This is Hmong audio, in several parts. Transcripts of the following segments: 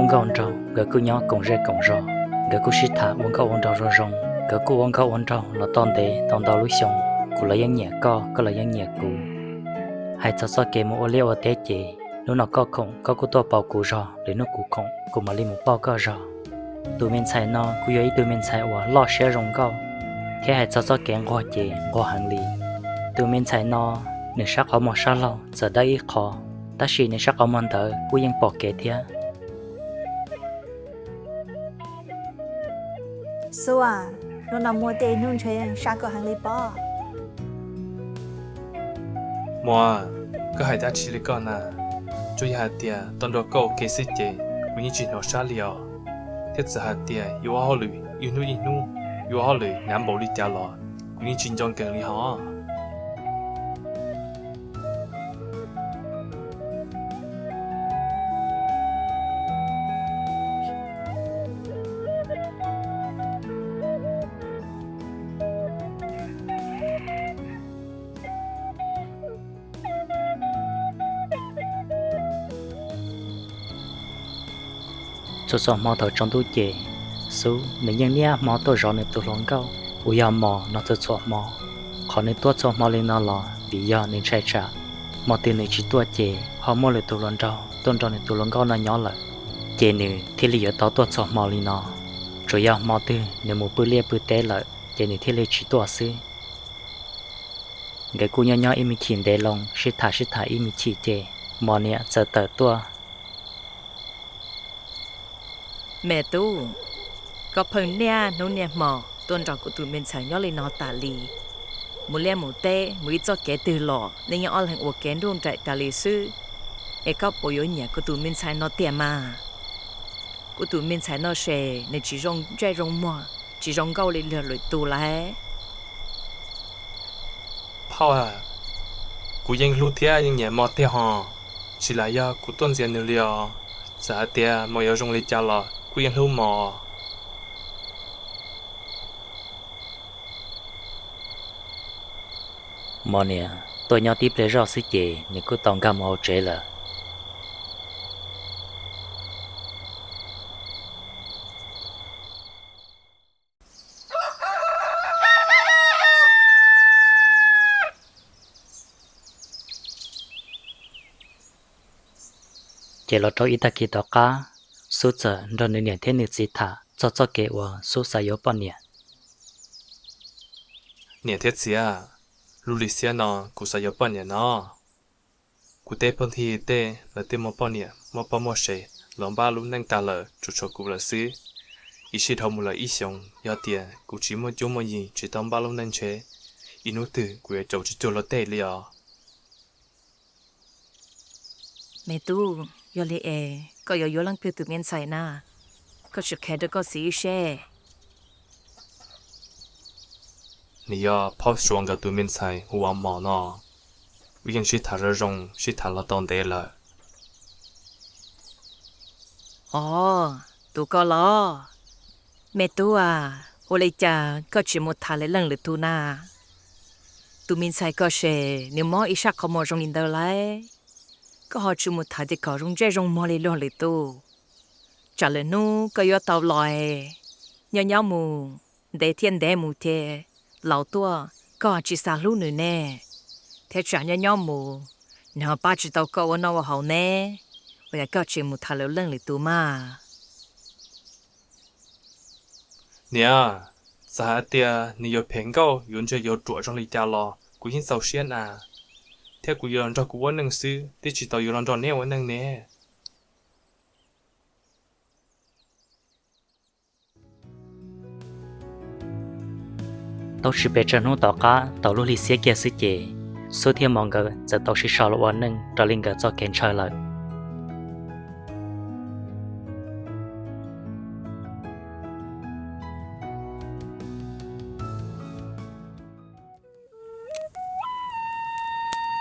nkauj nraug, nkawd kuj nyob koom zej koom zog, nkawd kuj sib tham ua nkauj ua nraug zoo zoo. Nkawd kuj ua nkauj ua nraug los tau ntev tau ntau lub xyoo, kuv los yeej nyiam koj, koj los yeej nyiam kuv. Hais txog txoj kev mus ua liaj ua teb ces hnub no koj khoom koj kuj tuaj pauv kuv zog, lwm hnub kuv khoom kuv mam li mus pauj koj zog. Tus me ntxhais no kuj yog ib tug me ntxhais uas loj siab zoo nkauj, thiab hais txog txoj kev nquag ces nquag heev li. Tus me ntxhais no nws sab qhov muag sab laug txawm dawb ib qho, tab sis nws sab qhov muag ntawd kuj yeej pom kev thiab. Xub, hnub no muaj tiaj ib hnub ntshe sab koj heev li pob. Muam, koj hais dab tsi li koj na? Tsuas yog hais tias tau nrog koj ua ke xwb ces kuv yeej tsis hnov sab li os. Thiab txawm hais tias yuav ua hauj lwm ib hnub ib hnub, yuav ua hauj lwm hnyav npaum li cas los kuv yeej tsis nco nkees li hos. Txhua txhua hmo thaum tsaus ntuj ces Xub nws yeej niaj hmo tuaj zov nws tus hluas nkauj uas yog Mos no txhua txhua hmo. Qhov nws tuaj txhua hmo li no los vim yog nws ntshai tsam hmo twg nws tsis tuaj ces ho muaj lwm tus hluas nraug tuaj nrog nws tus hluas nkauj no nyob lawm, ces nws thiaj li yuav tau tuaj txhua hmo li no. Tsuas yog hmo twg nws mus pw liaj pw teb lawm ces nws thiaj li tsis tuaj xwb. Nkawd kuj nyob nyob ib me chim ntev loo, sib tham sib tham ib me chim ces Mos niam txawm tawm tuaj. Me tub, koj pheej niaj hnub niaj hmo tuaj nrog kuv tus me ntxhais nyob li no tas li. Mus liaj mus teb mus ib txoj kev twg los nej nyob ob leeg ua kev nruj nraim tas li xwb. Es koj puas yuav nyiam kuv tus me ntxhais no tiag mas? Kuv tus me ntxhais no ces nws tsis zoo ntsej zoo muag, tsis zoo nkauj li luag lwm tus lawm. Phauj, kuv yeej hlub thiab yeej nyiam Mos tiag hos, tsis lam yog kuv tuaj ntxias nws li os. Txawm hais tias Mos yuav zoo li cas los kuj yeej hlub Mos. Mos niam tuaj nyob tib pliag zoj xwb ces nws kuj tau nkag mus hauv tsev lawm. Ces los rau ib tag kis tom qab, Xub txawm nrog nws niam thiab nws txiv tham txog txoj kev uas Xub xav yuav poj niam. Niam thiab txiv, lub lim xiab no kuv xav yuav poj niam no. Kuv tej phooj ywg tej lawv twb muaj poj niam muaj poj muaj sev los npaj lub neej tag lawm, tsuas tshuav kuv lawm xwb. Ib sij dhau mus lawm ib xyoos, yog tias kuv tsis muaj cuab muaj yig tsis tau npaj lub neej ntshe ib hnub twg kuv yuav caum tsis cuag luag tej li os. Me tub, yog li es koj yuav yuav leej twg tus me ntxhais na? Koj sim qhia rau koj txiv wb seb. Nws yog Phauj Suav nkawd tus me ntxhais hu ua Mos no. Wb yeej sib tham zoo zoo, sib tham los tau ntev lawm. Os, tus koj los? Me tub a, ua li cas koj tsis mus tham lwm leej lwm tus na? Tus me ntxhais koj ces nws mob ib sab qhov muag zoo li ntawd lauj, koj ho tsis mus tham ces kom zoo ntsej zoo muag li luag lwm tus. Tsam lwm hnub koj yuav tau los, nyob nyob mus, ntev thiab ntev mus ces laus tuaj koj tsis xav hlub nws ne, thiab tsam nyob nyob mus nws ho pab tsis tau koj ua noj ua haus ne, ua cas koj tsis mus tham lwm leej lwm tus mas? Niam, txawm hais tias nws yuav phem nkauj yuav ntse yuav ruam zoo li cas los kuv yeej txaus siab na, thiab kuv yuav los nrog kuv ua neej xwb, twb tsis tau yuav los nrog neb ua neej ne. Tau tsis pes tsawg hnub tom qab tau lub hli xiab kiag xwb ces Xub thiab Mos nkawd txawm tau sib sau los ua neej raws li nkawd txoj kev ntshaw lawm.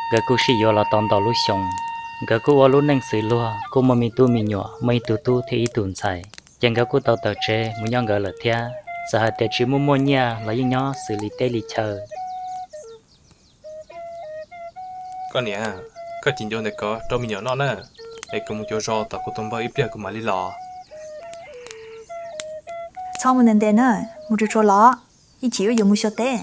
Nkawd kuj sib yuav los tau ntau lub xyoo, nkawd kuj ua lub neej xws luag, kuj muaj me tub me nyuam, muaj ib tug tub thiab ib tug ntxhais. Ces nkawd kuj tau tawm tsev mus nyob nkawd lawm thiab, txawm hais tias tsis muaj muaj nyiaj los yeej nyob xws li teb li chaw. Koj niam, koj cia li ncua ntawm ko rau me nyuam noj na, es kuv mus cuav zos tom kuv tus npawg ib pliag kuv mam li los. Txhob mus ntev ntev na, mus tsuag tsuag los, ib chim wb yuav mus xyuas teb.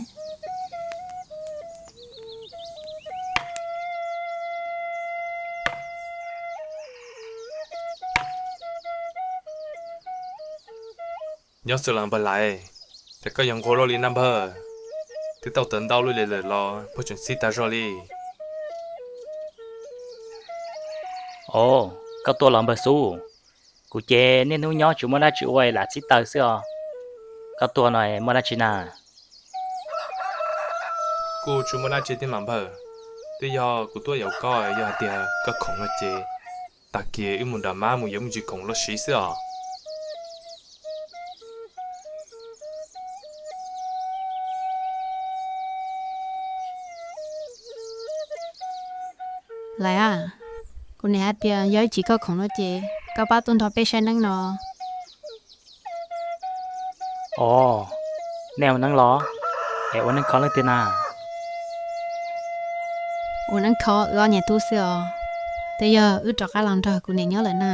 Nyob zoo los npawg Lais, cas koj yuav nquag luaj li na npawg? Twb tau tawm ntau lub li lawm los puag tseem txhib tag zog li. Os, koj tuaj los npawg Xub? Kuv ces niaj hnub nyob tsis muaj dab tsi ua lam txhib taws xwb os. Koj tuaj no muaj dab tsi na? Kuj tsis muaj dab tsi thiab mas npawg, twb yog kuv tuaj yaum koj, yog hais tias koj khoom no ces tag kis wb mus nram mab mus yuav me ntsis khoom los siv xwb os. Lais, kuv niam hais tias yog ib chim koj khoom no ces koj pab tuaj nrog peb saib neeb no. Os, nej ua neeb los? Es ua neeb kho leej twg na? Ua neeb kho wb ob niam tub xwb os. Twb yog wb rov qab los nrog kuv niam nyob lawm na.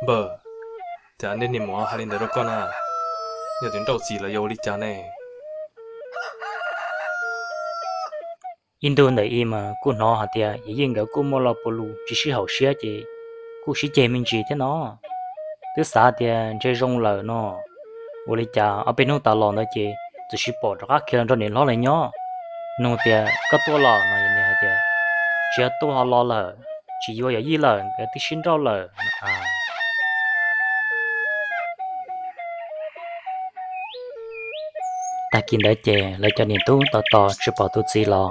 Npawg, cas nej niam muam hais li ntawd rau koj na? Yog tias nrauj txiv los yog ua li cas ne? Ib ntu ntawm i mas kuj hnov hais tias yawm yij nkawd kuj muaj lo pua lus tsis sib haum siab ces kuj sib ceg me ntsis thiab no. Twb xav tias ntshe zoo lawm no, ua li cas ob peb hnub tas los ntawd ces txawm sis pom rov qab khiav los nrog niam hlob lawv nyob. Nug tias koj tuaj los no, yawm niam hais tias tsis yog tuaj ho los lawm, tsis yuav yawm yij lawm, nkawd twb sib nrauj lawm. Tag kis ntawd ces lawv cov niam tub tos tos tsis pom tus txiv los,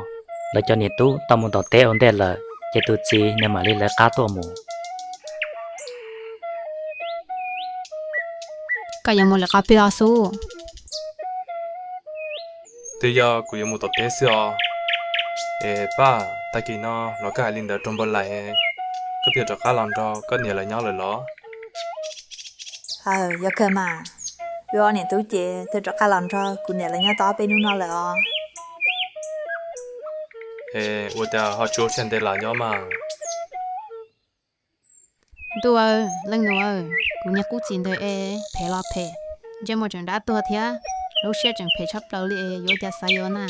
lawv cov niam tub tau mus tom teb ua ntej lawm ces tus txiv nws mam li lawv qab tuaj mus. Koj yuav mus lawm qhov twg os Xub? Twb yog kuv yuav mus tom teb xwb os. Es Paj, tag kis no hnov koj hais li ntawd rau npawg Lais, koj thiaj rov qab los nrog koj niam lawv nyob lawm los? Aw, yog kawg mas, wb ob niam tub ces twb rov qab los nrog kuv niam lawv nyob tau ob peb hnub no lawm os. Es ua cas ho tsis ua tshais ntev los nyob mas? Ntuj aw, leej nus aw, kuv niag qub txim ntawd es phem los phem, ntsej muag tseem dab tuag thiab, lub siab tseem phem tshaj plaws li es yuav ua cas xav yuav na.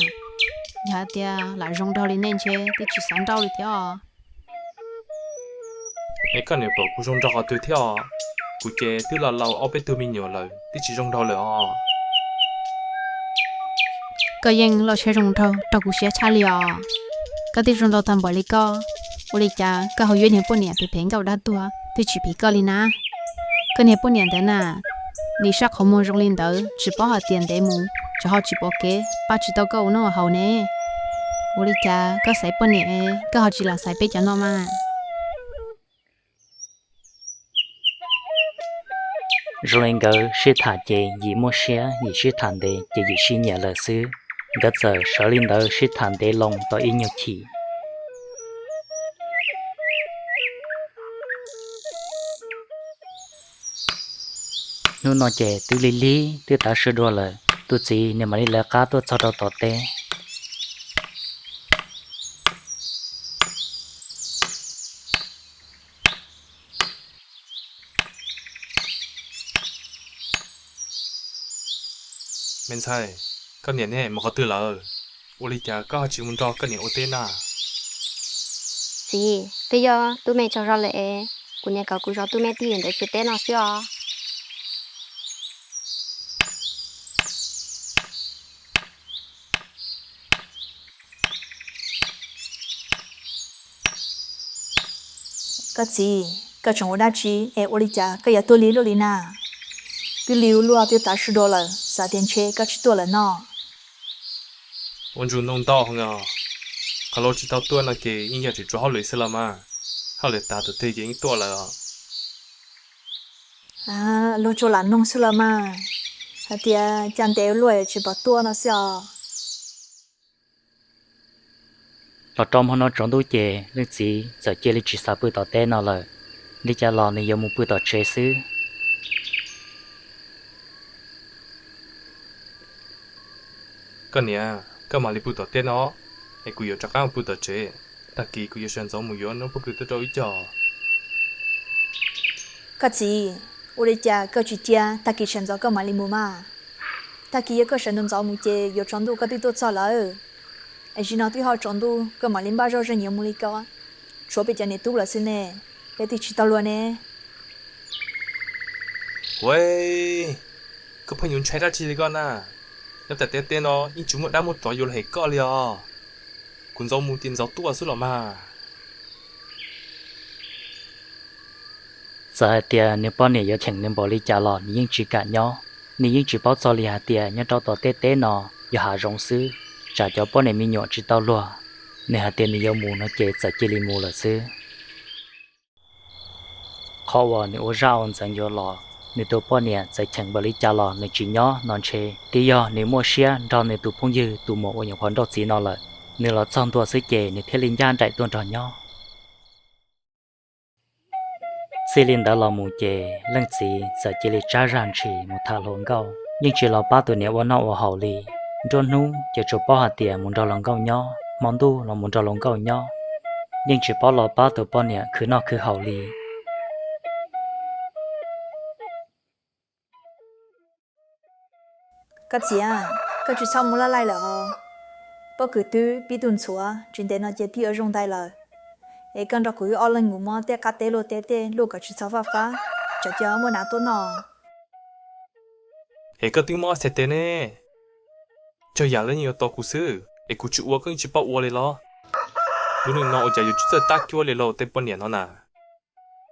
Yog hais tias lam zoo nraug li nej ntshe twb tsis xav nrauj li thiab os. Es koj niam pom kuv zoo nraug qhov twg thiab os? Kuv ces twb laus laus ob peb tug me nyuam lawm twb tsis zoo nraug lawm os. Koj yeej loj siab zoo nraug raug kuv siab tshaj li os. Koj twb zoo nraug tag npaum li koj, ua li cas koj ho yuav niag poj niam phem phem nkauj dab tuag twb tsis phim koj li na? Koj niag poj niam ntawd na, nim sab qhov muag zoo li ntawd tsis paub hais tias ntev mus tsam ho tsis pom kev pab tsis tau koj ua noj ua haus ne. Ua li cas koj xaiv poj niam, koj ho tsis los xaiv peb cov no mas? Zoo li nkawd sib tham ces yim muaj siab, yim sib tham ntev ces yim sib nyiam lawm xwb. Nkawd txawm sawv li ntawd sib tham ntev loo tau ib nyuag chim. Hnub no ces twb lig lig twb tav su dua lawm, tus txiv nws mam li lawv qab tuaj txog rau tom teb. Me ntxhais, koj niam ne mus qhov twg lawm? Ua li cas koj ho tsis mus nrog koj niam ua teb na? Txiv, twb yog tub me tsaug zog lawm es kuv niam kom kuv zov tub me tij ntawd tsev teb no xwb os. Koj txiv, koj tseem ua dab tsi es ua li cas koj yuav tuag lig luaj li na? Twb lig ua luaj twb tav su dua lawm, xav tias ntshe koj tsis tuaj lawm no. Ua ntsuj ntoo ntau heev os, qhov luag tsis tau tuaj no ces yeej yog tseem tsuas hauj lwm xwb los mas, hauj lwm tas thaum twg ces yeej tuaj lawm os. Luag tsuas lam noog xwb los mas, hais tias cas ntev ua luaj tsis pom tuaj no xwb os. Los rau hmo no tsaus ntuj ces leej txiv txawm cia li tsis xav pw tom teb no lawm, li cas los nws yuav mus pw tom tsev xwb. Koj niam, koj mam li pw tom teb no, Es kuv yuav rov qab mus pw tom tsev, tag kis kuv yuav sawv ntxov mus yuav noob pob kws tuaj rau wb cog. Koj txiv, ua li cas koj tsis cia tag kis sawv ntxov koj mam li mus mas? Tag kis yog koj sawv ntxov ntxov mus ces yuav tsaus ntuj koj twb tuaj txog lawm. Es zaum no twb ho tsaus ntuj koj mam li npaj zoj zeeg yuav mus li ko, tshuav peb cov niam tub lawm xwb ne, peb twb tsis tau luag ne. Ua, koj pheej yuav ntshai dab tsi li koj na? Nyob tam tej teb no yeej tsis muaj dab muaj tsov yuav los hem koj li os. Kuv ntxov mus ces ntxov tuaj xwb los mas. Txawm hais tias nws poj niam yuav cheem nws npaum li cas los nws yeej tsis kam nyob. Nws yeej tsis paub txog li hais tias nyob rau tom tej teb no yog hav zoov xwb, tsam cov poj niam me nyuam tsis tau luag. Nws hais tias nws yuav mus no ces txawm cia li mus lawm xwb. Qhov uas nws ua zaj ua ntxeev yuav los, nws tus poj niam txawm cheem npaum li cas los nws tsis nyob no ntshe twb yog nws muaj siab nrog nws tus phooj ywg tus muam uas nyuam qhuav nrauj txiv no lawm, nws los txog ntua xwb ces nws thiaj li ncaj nraim tuaj nrog nyob. Txij li ntawd los mus ces leej txiv txawm cia li tsab zag ntshis mus tham hluas nkauj, yeej tsis los pab tus niam ua noj ua haus li. Nruab hnub ces tsuas paub hais tias mus nrog hluas nkauj nyob, hmo ntuj los mus nrog hluas nkauj nyob, yeej tsis paub los pab tus poj niam khwv noj khwv haus li. Koj txiv, koj tsis txhob mus laj laij lawm os. Pob kws twb pib tu ntxhuav, tsis ntev no ces twb yuav zoo ntais lawm. Es koj nrog kuv wb ob leeg mus muab tej qab teb luaj teb tej luaj kom tsis txhob faj fab, tsam cia muaj nas tuaj noj. Es koj twb mob xes tes ne, tsawg yam leej yuav tos kuv xwb es kuv tsis ua koj yeej tsis paub ua li los? Lub neej no ua cas yuav tsis txawj tab cuab li lauj tej poj niam no na.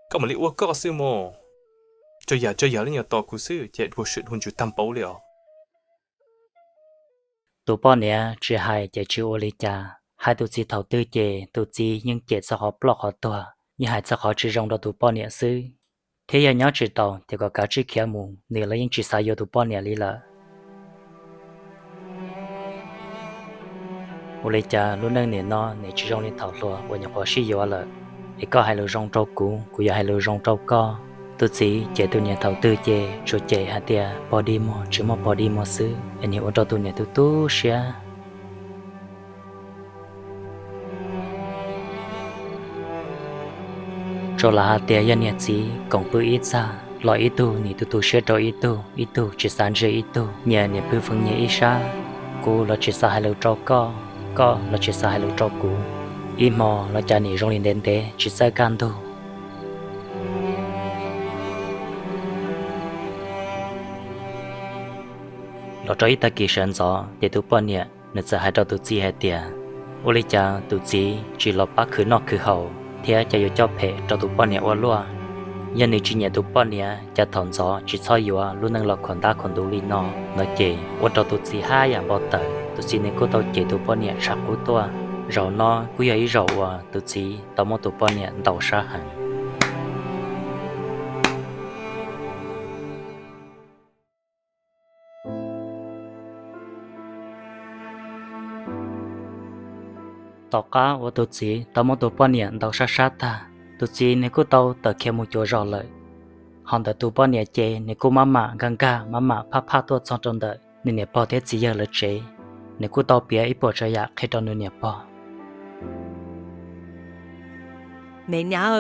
Koj mam li ua koj xwb mus. Tsawg yam tsawg yam leej yuav tos kuv xwb ces dua swm dua ntsws tag npaum li os. Tus poj niam tsis hais ces tsis ua li cas, hais tus txiv thaum twg ces tus txiv yeej cem txog qhov ploj qhov tuag, yeej hais txog qhov tsis zoo rau tus poj niam xwb. Thiab yog nyob tsis tau ces kom kav tsij khiav mus, nws los yeej tsis xav yuav tus poj niam li lawm. Ua li cas lub neej niam no niam tsis zoo li thaum hluas uas nyuam qhuav sib yuav lawm? Es koj hais lus zoo rau kuv, kuv yuav hais lus zoo rau koj. Tus txiv cem tus niam thaum twg ces tsuas cem hais tias pog dig muag tsis muaj pog dig muag xwb, es niag ua rau tus niam tu tu siab. Tsuas lam hais tias yog niag txiv koom pw ib txaj los ib tug nim tu tu siab rau ib tug, ib tug tsis xav ntsia ib tug, nyias niam pw feeb nyias ib sab. Kuv los tsis xav hais lus rau koj, koj los tsis xav hais lus rau kuv. Ib hmo los cas nim zoo li ntev ntev tsis txawj kaj ntug. Los rau ib tag kis sawv ntxov ces tus poj niam nws txawm hais rau tus txiv hais tias, ua li cas tus txiv tsis los pab khwv noj khwv haus thiab cas yuav coj phem rau tus poj niam ua luaj? Yog nws tsis nyiam tus poj niam cas thaum ntxov tsis txhob yuav, lub neej los khuam ntab khuam ntuv li no. No ces ua rau tus txiv haj yam npau taws, tus txiv nws kuj tau cem tus poj niam tshaj qub tuaj. Zaum no kuj yog ib zaum uas tus txiv tau muab tus poj niam ntaus sab heev. Tom qab uas tus txiv tau muab tus poj niam ntaus sab sab tag, tus txiv nws kuj tau tawm khiav mus cuav zos lawm. Ho ntawm tus poj niam ces nws kuj maj mam nkag nkag maj mam phaj phaj tuaj txog rau ntawm nws niam pog thiab txiv yawg lawv tsev. Nws kuj tau piav ib puas tsav yam qhia rau nws niam pog. Me nyab,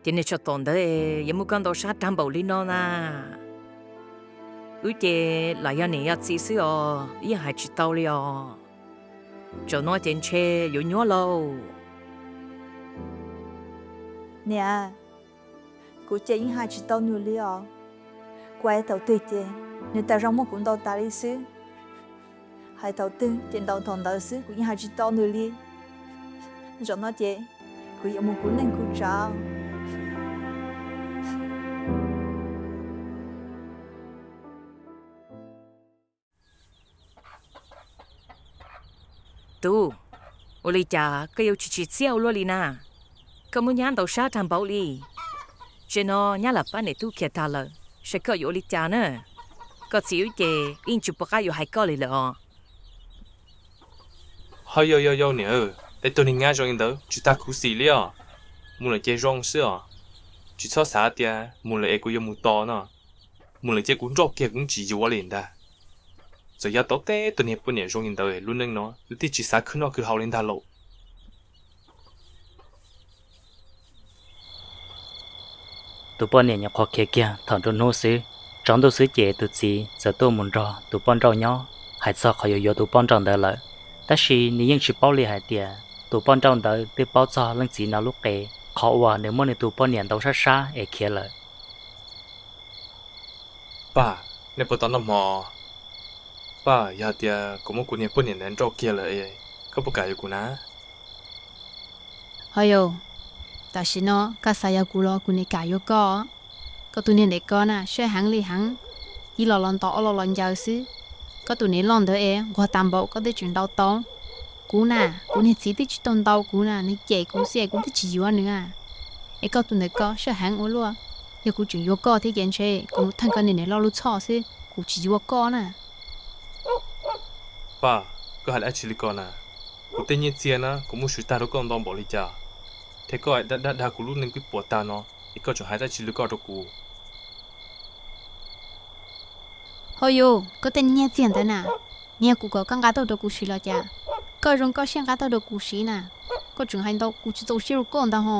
ces niag tsov tom ntawd yuav muab koj ntaus sab rag npaum li no na. Wb ces los yog niam yog txiv xwb os, wb yeej hais tsis tau li os. Zaum no ces ntshe yuav nyuab lauj. Niam, kuv ces yeej hais tsis tau nws li os. Kuv hais thaum twg ces nws tas zog muab kuv ntaus tas li xwb. Hais thaum twg ces ntaus thaum ntawd xwb, kuv yeej hais tsis tau nws li. Zaum no ces kuv yuav mus kuv neej kuv tsav. Tub, ua li cas koj yuav tsis tsim txiaj ua luaj li na? Koj muab nyab ntaus sab rag npaum li. Tsev no nyab lam pab niam tub khiav tag lawm, saib koj yuav ua li cas na. Koj txiv wb ces yeej tsis pom qab yuav hais koj li lawm os. Ho yau yau yau niam, tej tug neeg nyab zoo li ntawd tsis tas khuv xim li os. Mus lawm ces zoo xwb os. Tsis txhob xav tias mus lawm es kuv yuav mus tos no. Mus lawm ces kuv nrauj kiag kuv tsis yuav li ntag. Txawm yog tau tej tus niag poj niam zoo li ntawd lub neej no wb twb tsis xav khwv noj khwv haus li ntag lauj. Tus poj niam nyuam qhuav khiav kiag thaum nruab hnub xwb, tsaus ntuj xwb ces tus txiv txawm tuaj mus nrog tus poj nrauj nyob hais txog qhov yuav yuav tus poj nrauj ntawd lawm. Tab sis nws yeej tsis paub li hais tias tus poj nrauj ntawd twb paub txog leej txiv no lub qe, qhov uas nws muab nws tus poj niam ntaus sab sab es khiav lawm. Paj, nej puas tau noj hmo? Paj, yog tias kuv muab kuv niag poj niam ntawd nrauj kiag lawm es koj puas kam yuav kuv na? Ho yog, tam sim no koj xav yuav kuv los kuv niam kam yuav koj. Koj tus niag ntawm koj na siab heev li heev, ib los los ntaus ob los los ncaws xwb. Koj tus niam loj ntawd es nquag tas npaum koj twb tseem ntaus tau. Kuv na, kuv niag txiv twb tsis tau ntaus kuv na, nws cem kuv xwb es kuv twb tsis yuav nws a. Es koj tus ntawm koj siab heev ua luaj, yog kuv tseem yuav koj thiab ces ntshe kuv mus theej koj niag niam loj lub txhoj xwb, kuv tsis yuav koj na. Paj, koj hais dab tsi li ko na? Kuv tej nyiaj txiag na kuv muab swv tag rau koj ntau npaum li cas, thiab koj dag dag kuv lub neej twb puas tag no es koj tseem hais dab tsi li ko rau kuv? Ho yog koj tej nyiaj txiag ntawd na, nyiag kuv kom koj nqa tuaj rau kuv siv los cas? Koj zoo koj siab nqa tuaj rau kuv siv na, koj tseem hais ntau kuv tsis txaus siab rau koj ntag ho.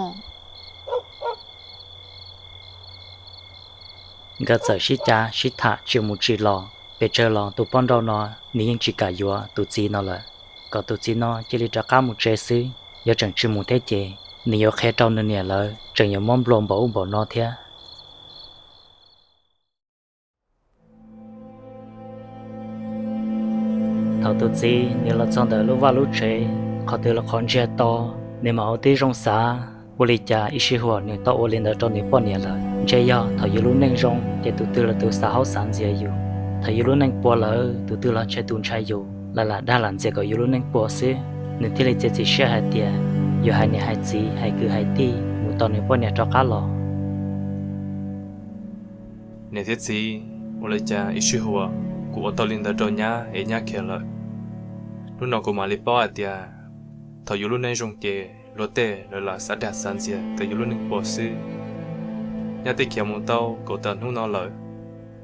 Nkawd txawm sib cav sib tham tsis mus tsis los, pes tsawg los tus poj nrauj no nws yeej tsis kam yuav tus txiv no lawm, kom tus txiv no cia li rov qab mus tsev xwb. Yog tseem tsis mus thiab ces nws yuav qhia rau nws niam lawv tseem yuav muab nplua npaum ub npaum no thiab. Thaum tus txiv nws los txog ntawm lub vaj lub tsev, qhov twg los qhov ntsiag to, nws mam ua tib zoo xav, ua li cas ib sij huam nws tau ua li ntawd rau nws poj niam lawm. Ntshe yog thaum yus lub neej zoo ces tus twg los tus xav haub xav ntxias yus, thaum yus lub neej puas lawm tus twg los ntshe tus ntshai yus, lam lam dag lam ntxias kom yus lub neej puas xwb. Nws thiaj li txiav txim siab hais tias yuav hais niam hais txiv hais kwv hais tij mus tos nws poj niam rov qab los. Niam thiab txiv, ua li cas ib sij huam kuv ua tau li ntawd rau nyab es nyab khiav lawm. Hnub no kuv mam li paub hais tias thaum yus lub neej zoo ces luag tej lawv lam xav dag xav ntxias kom yus lub neej puas xwb. Nyab twb khiav mus tau kaum tawm hnub no lawm,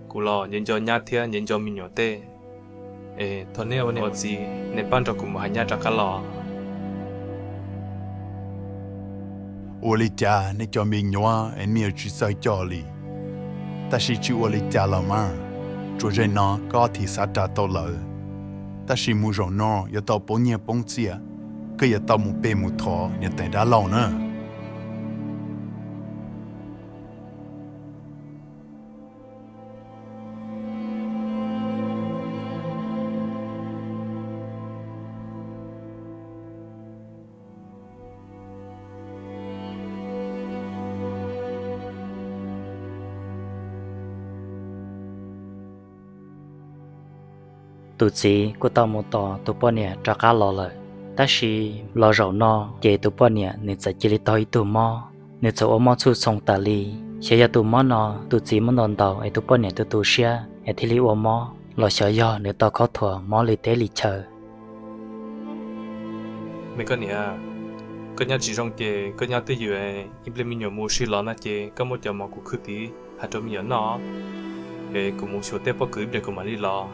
kuv los nco nco nyab thiab nco nco me nyuam tej. Es thov nej ua niam ua txiv, nej pab nrog kuv mus hais nyab rov qab los. Ua li cas nej cov me nyuam es nej yuav tsis txawj coj li? Tab sis tsis ua li cas los mas, tsuas zaum no koj thiaj xav ras tau lawv. Tab sis mus zaum no yuav tau poob nyiaj poob txiaj, koj yuav tau mus pe mus thov niam tais dab laug na. Tus txiv kuj tau mus tos tus poj niam rov qab los lawm, tab sis los zaum no ces tus poj niam nws txawm cia li taug ib tug mob. Nws txawm ua mob txhuj txhoo tas li. Xyov yog tus mob no tus txiv muab ntaus ntaus es tus poj niam tu tu siab es thiaj li ua mob, los xyov yog nws tau khaub thuas mob li teb li chaw. Me koj niam, koj nyab tsis zoo ces koj nyab twb yws ib pliag me nyuam mus ua si los no ces koj muab cov mov kuv khwb tid hais rau me nyuam noj, es kuv mus xyuas tej pob kws ib pliag kuv mam li los.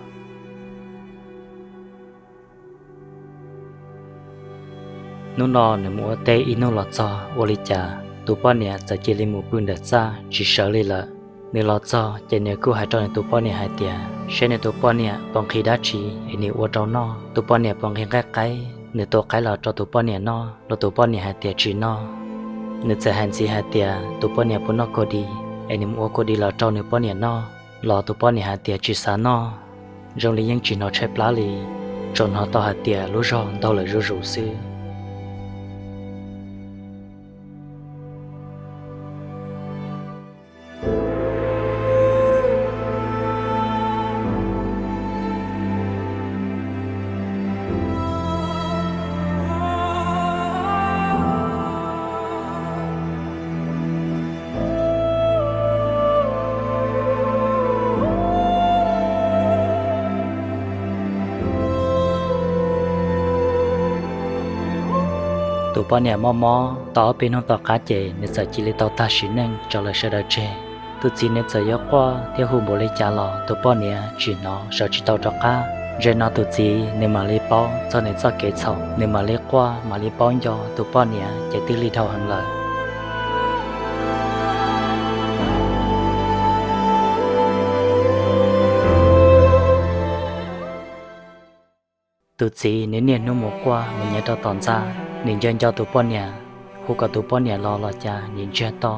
Hnub no nws mus ua teb ib hnub los txog ua li cas tus poj niam txawm cia li mus pw ntawm txaj tsis sawv li lawm. Nws los txog ces nws kuj hais rau nws tus poj niam hais tias saib nws tus poj niam puas nqhis dab tsi es nws ua rau noj. Tus poj niam puas nqhis nqaij qaib, nws tua qaib los rau tus poj niam noj los tus poj niam hais tias tsis noj. Nws txawm hais ntxiv hais tias tus poj niam puas noj kua dis es nws mus ua kua dis los rau nws poj niam noj los tus poj niam hais tias tsis xav noj. Zoo li yeej tsis hnov tshaib plab li, tsuas hnov tau hais tias lub zog ntaug lawm zuj zus xwb. Tus poj niam mob mob tau ob peb hnub tom qab ces nws txawm cia li tau tag sim neej tso lawv sawv daws tseg. Tus txiv nws txawm yuav quaj thiab hu npaum li cas los tus poj niam tsis hnov sawv tsis tau rov qab. Ze no tus txiv nws mam li paub txog nws txoj kev txhaum, nws mam li quaj mam li paub nco tus poj niam ces twb lig dhau heev lawm. Tus txiv nws niaj hnub mus quaj mus nyiav rau tom ntxa, nws nco nco tus poj niam, hu kom tus poj niam los los cas nim ntsiag to,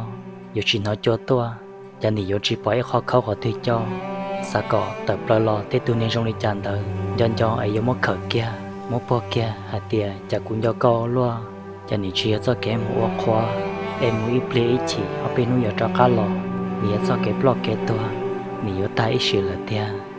yuav tsis hnov cua tuaj, cas nim yuav tsis pom ib qho khaub qhov twg coj. Xav kom tawm plaws los tej tug neeg zoo li cas ntawd nco nco es yuav muab khawm kiag muab puag kiag hais tias cas kuv nco koj luaj, cas nim tsis yog txoj kev mus ua qhua es mus ib pliag ib chim ob peb hnub yuav rov qab los, nim yog txoj kev ploj kev tuag, nim yuav tag ib sim lawm tiag.